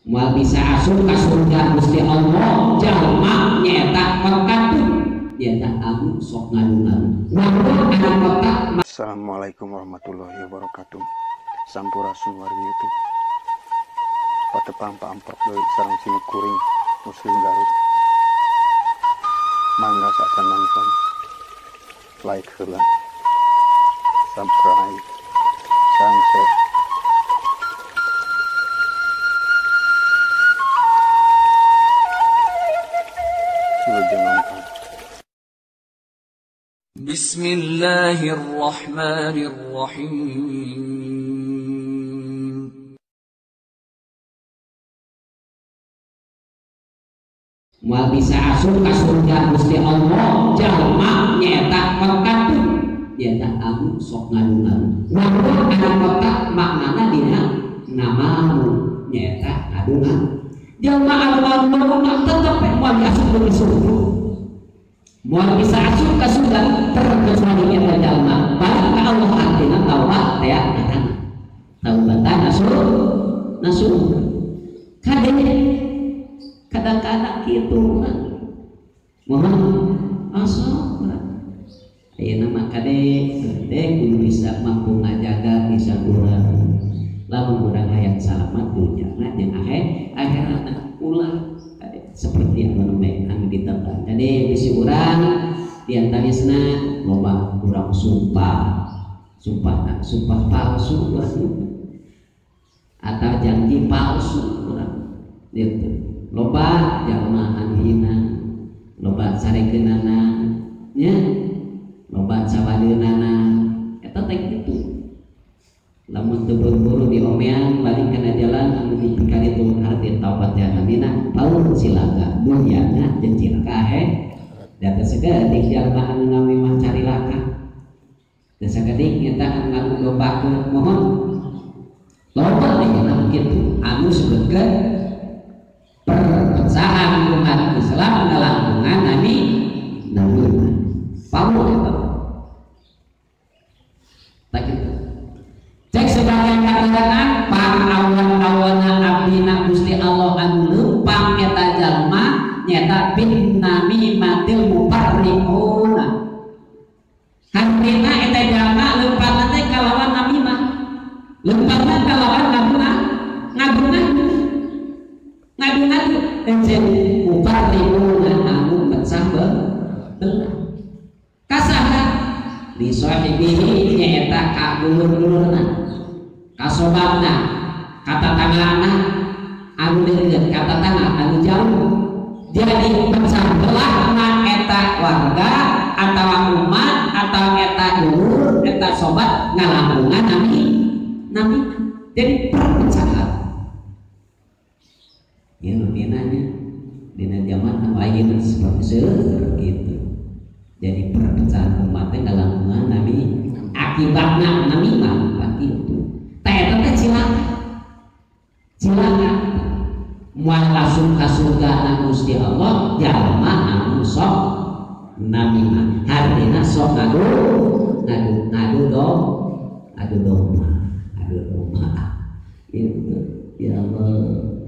Moal bisa asup ka surga Gusti Allah jalma nyaeta kotak nyaeta anu sok ngadu-ngadu. Ngadu anu kotak. Assalamualaikum warahmatullahi wabarakatuh. Sampurasun wargi YouTube. Patepang paamprok deui sareng sim kuring Muslim Garut. Mangga saacan nonton, like heula, subscribe, sareng share. Bismillahirrahmanirrahim. Moal bisa asup ka surga Gusti Allah jalma nyaeta kotak nyaeta anu sok ngadu-ngadu. Ngadu anu kotak maknana dina namamu nyaeta ngadu-ngadu. Jalma anu ngadu-ngadu tetep moal asup ka surga. Moal bisa asup ka surga terkecuali eta jalma balik ka Allah artina taubat teh ngaranna. Taubatan nasuh. Kade kadang-kadang kitu mohon asal ayeuna mah kade teh kudu bisa mampu ngajaga bisa urang lamun urang hayang salamat dunyana jeung akhiratna ulah kade seperti anu nembe anu ditebak kade bisi urang diantawisna loba urang sumpah sumpah sumpah palsu atau janji palsu urang gitu. Loba jalma anu hina, loba sarekeunana nya, loba sawadeunana eta teh kitu. Lamun teu buru-buru diomean balik kana jalan anu dipikar itu arti taubat ya namina paur silaga dunyana jeung cilaka akhirat. Da teu sakedik jalma anu nami mah carilaka. Teu sakedik eta anu ngadu dombakeun mohon. Loba ayeuna kitu anu sebutkeun perpecahan umat Islam ngalangkungan nami paul eta tak gitu. Cek sebagian kalangan pang awan-awana abdina Gusti Allah anu leumpang eta jalma nyata bin namimatil mufarriquna. Hartina eta jalma leumpangna teh kalawan namimah. Leumpangna kalawan ngaguna ngadu-ngadu encen mufarriquna anu pecah belah kasaha li sahibihi nyaeta ka dulur-dulurna ka sobatna ka tatanggana anu deukeut ka tatangga anu jauh. Jadi pecah belahna eta warga atawa umat atau eta dulur eta sobat ngalangkungan nami jadi perpecahan. Ya dinanya dina zaman anu ayeuna seperti seueur gitu. Jadi perpecahan umatnya ngalangkungan nami akibatna nami mah kitu. Tah eta teh cilaka. Cilaka. Moal asup ka surga na Gusti Allah jalma anu sok namimah. Hartina sok ngadu ngadu ngadu domba, adu domba. Gitu. Ya Allah.